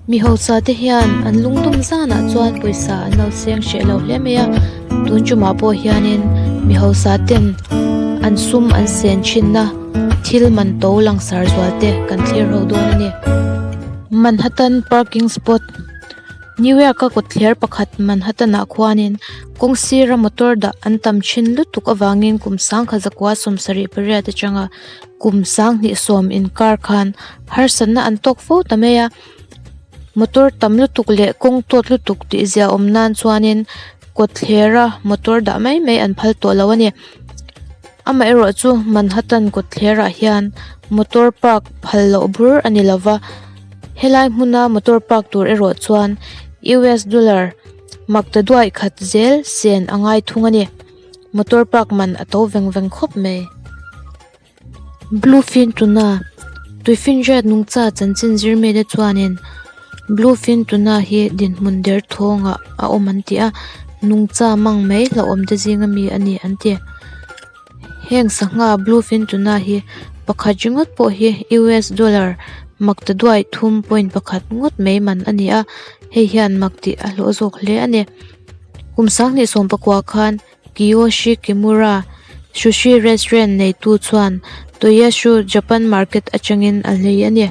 Mi hausa te hian an lungdum zanah chuan pawisa an lo seng hreh lo hle mai a tun tumah pawh hianin mi hausa ten an sum an sen thinna thil man to langsar zual te kan thlir ho dawn a ni. Manhattan parking spot New York a kawtthler pakhat Manhattan ah khuanin kawng sira motor dah an tam thin lutuk avangin kum sangkhat zakua 78 atanga kum 2010 inkar khan harsatna an tawk fo ta mai a motor tam lutuk leh kawng tawt lutuk tih zia awm nan chuanin kawtthlera motor dah mai mai an phal tawh lo a ni amaherawh chu Manhattan kawtthlerah hian motor park phal loh bur a ni lova helai hmuna motor park tur erawh chuan U S dollar makta duai khat zel sen a ngai thung a ni motor park man a to veng veng khawp mai. Bluefin tuna tuifinriat nungcha chanchin zir mi te chuanin bluefin tuna hi dinhmun der thawngah a awm an ti a nungcha mang mai hlauhawm te zinga mi a ni an ti heng sangha bluefin tuna hi pakhat ringawt pawh hi U S dollar makta duai thum point pakhat ngawt mai man a ni a hei hian mak tih a hlawh zawk hle a ni kum 2019 khan. Kiyoshi Kimura, sushi restaurant neitu chuan Toyosu Japan market atangin a hlei a ni.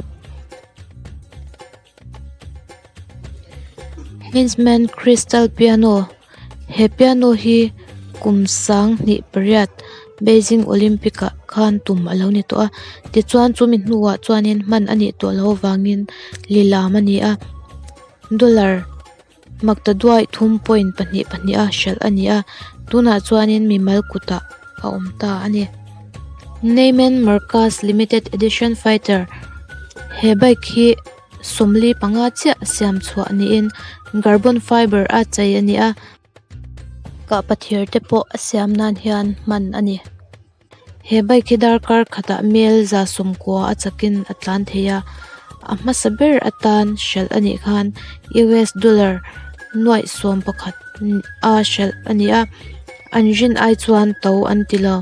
Heinzmann Crystal Piano He piano hi kum 2008 Beijing Olympic ah khan tum a lo ni tawh a tichuan chumi hnuah chuanin hman a nih tawh loh avangin lilam a ni a dollar Makta duai thum point pahnih pahnih a hralh a ni a tunah chuanin mimal kutah a awm ta a ni. Neiman Marcus limited edition fighter he bike hi 45 chiah siam chhuah niin carbon fiber a chei a ni a kahpa thir te pawh a siam nan hian hman a ni. He bike hi darkar khatah mel 90 a chakin a tlan thei a a hmasa ber atan hralh a nih khan U S dollar nuaih 11 a hralh a ni a an rin ai chuan to an ti lo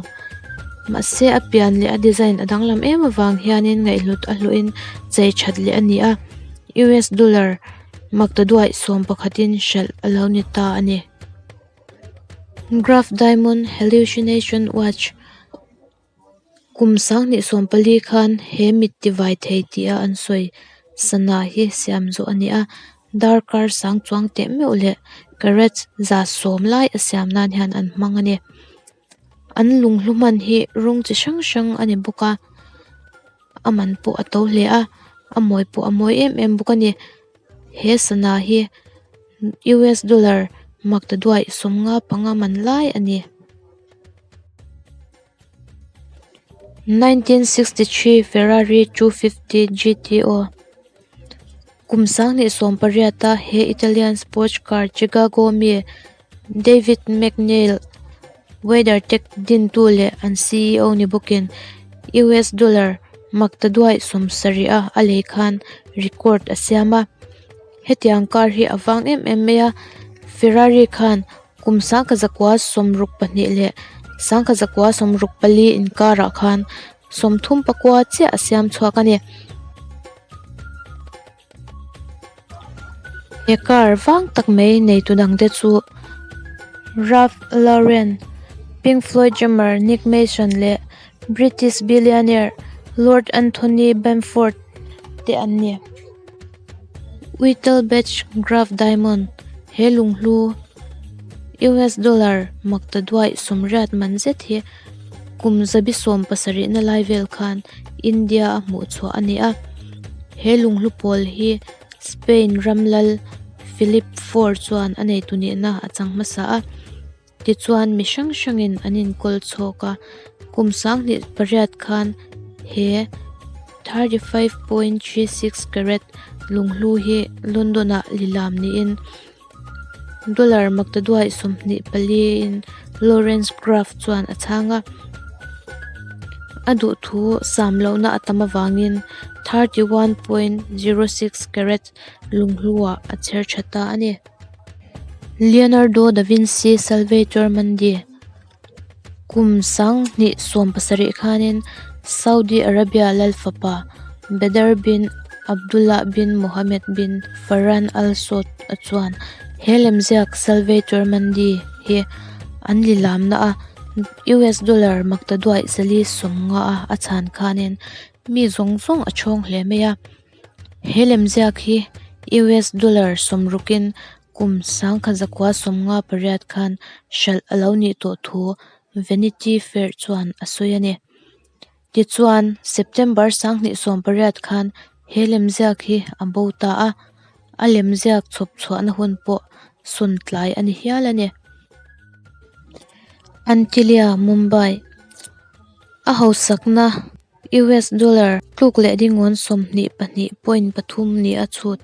mahse a pian leh a design a danglam em avang hianin ngaihhlut a hluhin chei that leh a ni a U S dollar makta duaih 11 in hralh a lo ni ta a ni. Graff Diamond Hallucination Watch kum 2014 khan he mit tivai thei tia an sawi sana hi siam zawh a ni a darkar sang chuang teh meuh leh carats 10 lai a siam nan hian an hmang a ni an lunghlu hman hi rawng chi hrang hrang a ni bawk a a man pawh a to hle a a mawi pawh a mawi em em bawk a ni. He sana hi U S dollar makta duai 55 man lai a ni. 1963 Ferrari 250 G T O kum 2018 a he Italian sports car Chicago mi David McNeil WeatherTech dintu leh an C E O ni bawkin U S dollar makta duai 70 a a lei khan record a siam a hetiang car hi a vang em em mai a Ferrari khan kum 1962 leh 1964 inkarah khan 34 chiah a siam chhuak a ni. He car vang tak mai nei tu dang te chu Ralph Lauren Pink Floyd drummer Nick Mason leh British billionaire Lord Anthony Bamford te an ni. Whittlebatch Graff Diamond he lunghlu U S dollar makta duai 80 man zet hi kum 17 na lai vel khan India a hmuh chhuah a ni a he lunghlu pawl hi Spain ramlal Philip IV chuan a nei tu nihna a chang hmasa a tichuan mi hrang hrangin an inkawl chhawk a kum 2008 khan he 35.36 carat lunghlu hi London ah lilam niin dollar makta duai 24 in Lawrence Graff chuan a chhang a a duh thu sam lohna a tam avangin 31.06 carat lunghlu ah a chher tha ta a ni. Leonardo da Vinci Salvator Mundi kum 2017 khanin Saudi Arabia lalfapa Badr bin. Abdullah bin Mohammed bin Farhan Al Saud a chuan he lemziak Salvator Mundi hi an lilamna a US dollar maktaduaih zali sawmnga a a chhan khanin mi zawng zawng a thawng hle mai a he lemziak hi US dollar sawmrukin kum sangkhat zakua sawmnga pariat khan hralh alo nih tawh thu Vanity Fair chuan a sawi a ni. Tichuan September sanghnih sawmpariat khan he lemziak hi a bo ta a, a lemziak chhawp chhuahna hun pawh sawn tlai a ni hial a ni. Antilia Mumbai a hausakna US dollar tluk leh dingawn 22.3 ni a chhut.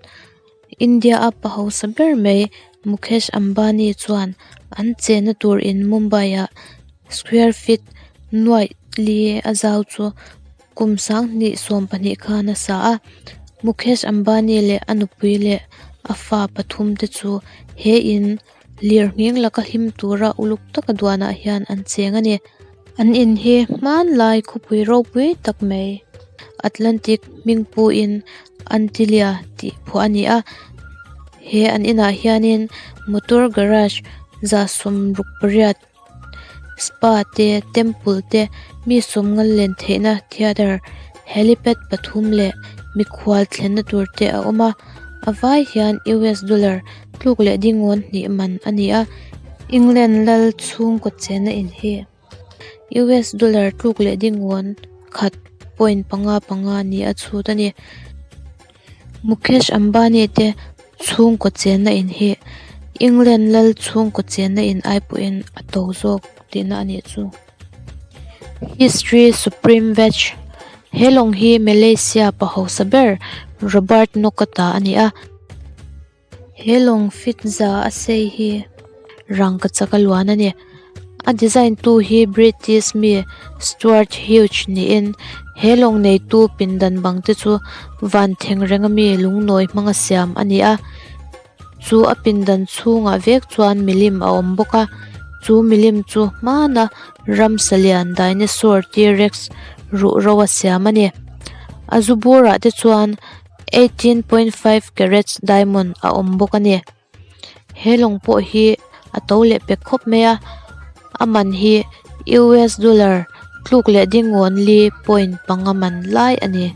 India a pa hausa ber mai Mukesh Ambani chuan an chenna tur in Mumbai ah square feet nuaih li a zau chu kum 2012 khan a sa a. Mukesh Ambani leh a nupui leh a fa pathum te chu he in lirnghing laka him tura uluk taka duanah hian an cheng a ni. An in hi hmanlai khawpui ropui tak mai Atlantic hming puin Antilia tih phuah a ni a he an inah hianin motor garage 68 spa te temple te mi sawmnga len theihna theatre helipad pathum leh mikhual thlenna tur te a awm a a vai hian US dollar tluk leh dingawn hnih man a ni a England lal chhungkaw chenna in hi US dollar tluk leh dingawn khat point panga panga ni a chhut a ni. Mukesh Ambani te chhungkaw chenna in hi England lal chhungkaw chenna in ai pawhin a to zawk tihna a nih chu. History Supreme Veg He lawng hi Malaysia pa hausa ber Robert Nock-a ta a ni a. He lawng fit za a sei hi rangkachak a luan a ni. A design tu hi British mi Stuart Hughes niin he lawng neitu pindan bang te chu van thengreng ami lungnawi hmanga siam a ni a. Chu a pindan chhungah vek chuan milim a awm bawk a chu milim chu hmana ramsa lian dinosaur T-rex ruhro a siam a ni. A zu burah te chuan. 18.5 carats diamond a awm bawk a ni he lawng pawh hi a to leh pek khawp mai a a man hi US dollar tluk leh dingawn li point panga man lai a ni.